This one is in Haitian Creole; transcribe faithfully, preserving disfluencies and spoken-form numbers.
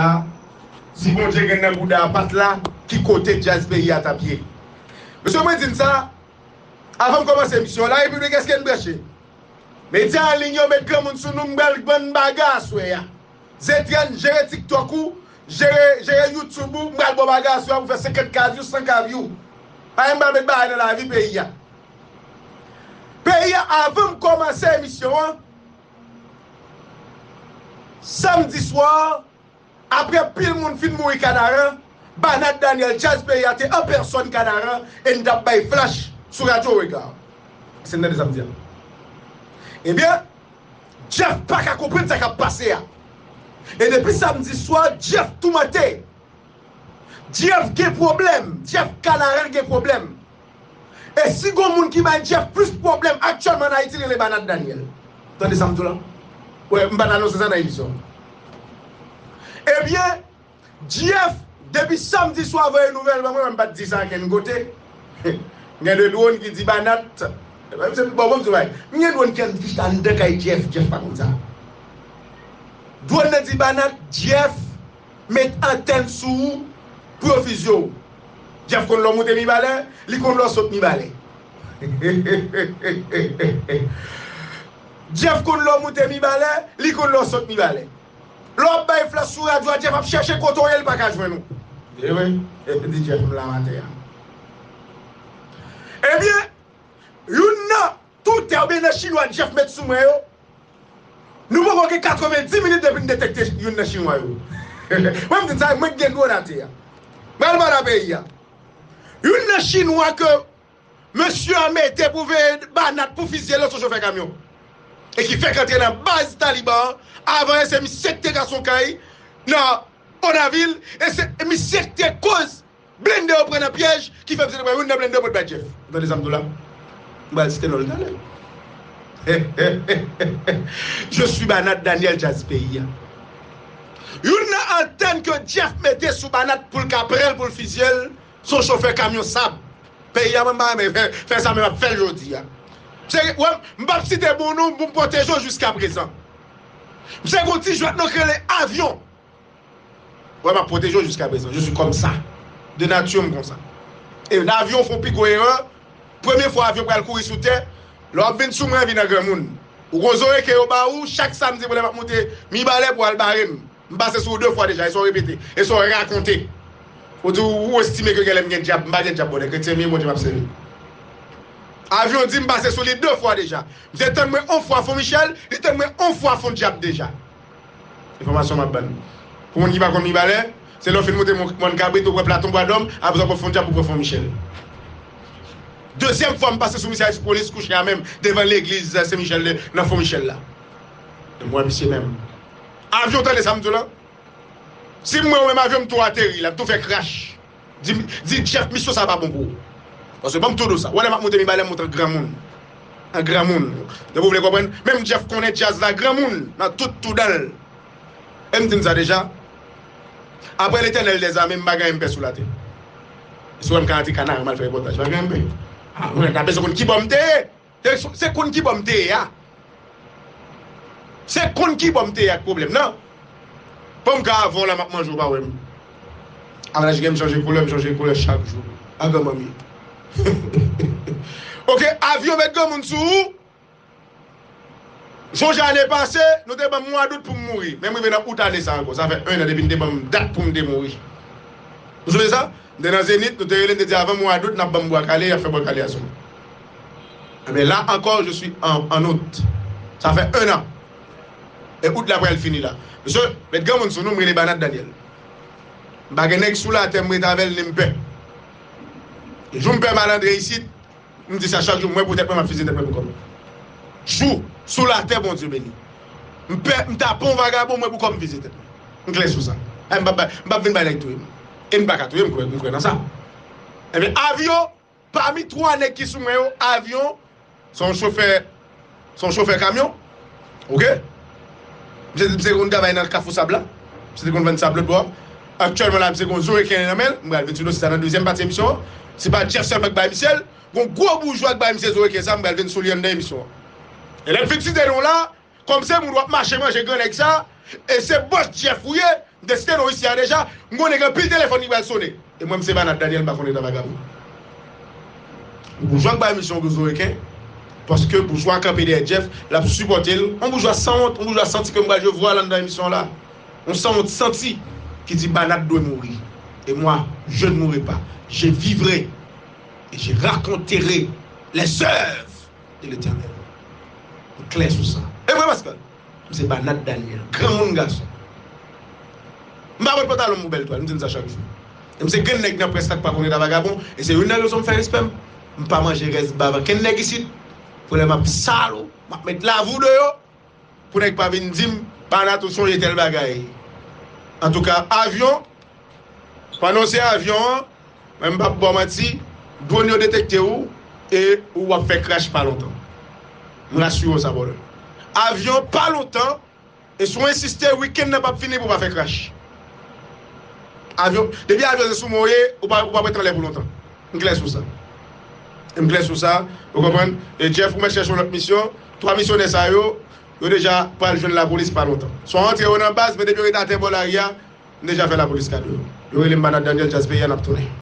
a, si Bondye gen nan bouda a pa t la, ki kote djaz peyi a t ap ye? Mesye, mwen di n sa, avan m kòmanse emisyon an, La République, èske n branche? Medya an liy yo met granmoun sou nou, m pral ban n baga aswè a. Zetran, jere TikTok ou, jere, jere YouTube ou, m pral ba w baga aswè a pou fè senkant K view, san K view. Paske m pral met bagay nan lavi peyi a. Peyi a, avan m kòmanse emisyon an, samdi swa, apre pil moun fin mouri Kanaran, Banat Daniel, djaz peyi a te an pèsòn Kanaran, e n t ap bay flash sou Radyo Regard. Se n tande sa m di a. Ebyen, Jeff pa ka konprann sa k ap pase a. E depi samdi swa, Jeff toumante. Jeff gen pwoblèm. Jeff Kanaran gen pwoblèm. E si gon moun ki bay Jeff plis pwoblèm aktyèlman an Ayiti, li rele Banat Daniel. Tande sa m di w la? Wè, m pa t anonse sa nan emisyon an. Ebyen, Jeff, depi samdi swa voye nouvèl ban mwen, m pa t di sa ankenn kote. M gen de dwòn ki di Banat. Bon, bon, m di w bagay. M gen dwòn ki an, ki chita anndan kay Jeff, Jeff pa konn sa. Dwòn nan di Banat, Jeff met antèn sou ou pou yo fizye w. Jeff konn lè w moute Mibalè, li konn lè w sot Mibalè. Jeff konn lè w moute Mibalè, li konn lè w sot Mibalè. Lè w ap bay flash sou radyo a, Jeff ap chèche kote w ye, li pa ka jwenn ou. E wi, e di Jeff m la maten an. Ebyen, youn nan toutè oubyen nan chinwa Jeff met sou mwen yo, nou poko gen katrevenndis minit depi n detekte youn nan chinwa yo. Mwen m di n sa, mwen k gen dwòn atè a. Mwen al pale a peyi a. Youn nan chinwa ke mesye an mete pou veye Banat pou fizye l, se yon chofè kamyon. E ki fèk antre nan baz Taliban an, avan se misye k te gason kay nan Onavil, e se misye k te koz blende yo pran nan pyèj, ki fè misye te pran youn nan blende yo pou l bay Jeff. Ou tande sa m di w la? M pral site non l talè. Je suis Banat Daniel Djaz peyi a. Youn nan antèn ke Jeff mete sou Banat pou l ka pran l, pou l fizye l, se yon chofè kamyon sab. Peyi a, mwen m pa renmen fè, fè sa, men m ap fè l jodi a. Se, wè, m p ap site bon non pou m pwoteje w jiskaprezan. Misye gen yon ti jwèt non k rele Avyon. Wè, m ap pwoteje w jiskaprezan. Je suis comme ça. De nature, m konsa. E Avyon fè yon pi gwo erè. Premye fwa Avyon pral kouri sou tè, lè w ap vin sou mwen, vin an granmoun. Ou gon zorye ke yo ba ou, chak samdi pou lè m ap moute Mibalè pou al bare m. M pase sou ou de fwa deja, e sa w repete, e sa w rakonte. Ou di ou estime ke genlè m gen dyab, m pa gen dyab, bonè kretyen m ye, Bondye m ap sèvi. Avyon di m pase sou li de fwa deja. Misye tann mwen on fwa Fon Michèl, li tann mwen on fwa Fon Dyab deja. Enfòmasyon m ap ban nou. Pou moun ki pa konn Mibalè, se lè w fin moute Mòn, Mòn Kabrit, ou pran Platon, Bwadòm, apre sa w pran Fon Dyab, ou pran Fon Michèl. Dezyèm fwa m pase sou misye a, polis kouche a menm devan legliz Sen Michèl de, nan Fon Michèl la. M wè misye menm. Avyon, tande sa m di w la? Si m wè w menm, Avyon, m tou ateri la, m tou fè krach. Di, di Jeff, misyon sa pa bon pou ou. Paske ban m tou di w sa. Wè lè m ap moute Mibalè, m moute an granmoun. An granmoun. Depi w vle konprann, menm Jeff konnen djaz la granmoun nan tout tou dan l. E m di n sa deja. Apre Letènèl dèzame, m pa gen anyen m pè sou latè. Si w wè m ka antre Kanaran, m al fè repòtaj, m pa gen anyen m pè. A, mwen ta bezwen konn kibò m te ye. Se, se konn kibò m te ye a. Se konn kibò m te ye a k pwoblèm nan. Bon, m ka avè w la, m ap manje, w pa wè m. Avan laj gen m chanje koulè, m chanje koulè chak jou. A granmanmi. Oke, Avyon met granmoun sou ou. Sonje ane pase, nou te ban m mwa dout pou m mouri. Men m rive nan out ane sa ankò. Sa fè en an depi n te ban m dat pou m te mouri. Ou sonje sa? M te nan Zenith, nou te rele, m te di avan mwa dout, n ap ban m bwa kale, y ap fè bwa kale a sou mwen. Ebyen, la ankò, je suis en, en août. Sa fè en an. E out la pral fini la. Mesye, met granmoun sou nou, m rele Banat Daniel. M pa gen nèg sou latè m rete avè l, ni m pè. Jou m pè malandren isit, m di sa chak jou, mwen pou tèt mwen, m ap fizye tèt mwen pou kò m. Jou sou latè, Bondye beni. M pè, m ta pon vagabon, mwen pou kò m fizye tèt mwen. M klè sou sa. E m p ap bay, m p ap vin bay nèg touye m. E m pa ka touye m, m kwè, m kwè nan sa. Ebyen, Avyon, pami twa nèg ki sou mwen yo, Avyon, se yon chofè, se yon chofè kamyon. Oke? Misye, misye konn travay nan Kafou Sab la. Misye te konn vann sab lòt bò a. Aktyèlman la, misye gen yon zoreken nan men l. M pral vin sou dosye sa nan dezyèm pati emisyon an. Se pa Jeff sèlman k bay misye l. Gon gwo boujwa k bay misye zoreken sa, m pral vin sou li anndan emisyon an. E lè m fin site non la, kòm se moun w ap mache manje grannèg sa, e se bòs Jeff ou ye, M te site non isi a deja, m konnen gen anpil telefòn ki pral sone. E mwen, m se Banat Daniel, m pa konn eta vagabon. Boujwa k bay misyon gwo zo reken, paske boujwa kanpe dèyè Jeff, l ap sipòte l. Yon boujwa sanwont, yon boujwa santi ke m pral jwe vwal anndan emisyon la. Yon sanwont santi ki di Banat dwe mouri. Et moi, je ne mourrai pas. Je vivrai et je raconterai les œuvres de l'Éternel. M klè sou sa. E vre, Pascal? M se Banat Daniel, granmoun gason. M pa pran pantalon m pou bèl twal, m di n sa chak jou. E m se grenn nèg nan près la k pa konn eta vagabon, e se youn nan rezon m fè respè m. M pa manje rès bav ankenn nèg isit. Pou lè m ap sal ou, m ap met lavi w deyò, pou nèg pa vin di m, Banat ou sonje tèl bagay. Antouka, avyon, pandan w se avyon an, men m p ap ba w manti, dwòn yo detekte w e ou w ap fè krach pa lontan. M rasire w sa, brother. Avyon pa lontan, e si w ensiste, wikenn nan p ap fini pou w pa fè krach. Avyon, depi avyon se sou men w ye, ou pa, ou p ap ret anlè pou lontan. M klè sou sa. M klè sou sa, ou konprann? E Jeff, ou mèt chèche yon lòt misyon. Twa misyonè sa yo, yo deja pral jwenn lapolis pa lontan. Swa antre yo nan baz, men depi yo ret atè bò lari a, m deja fè lapolis kado. Yo rele m Banat Daniel, Jazz Peyi a, n ap tounen.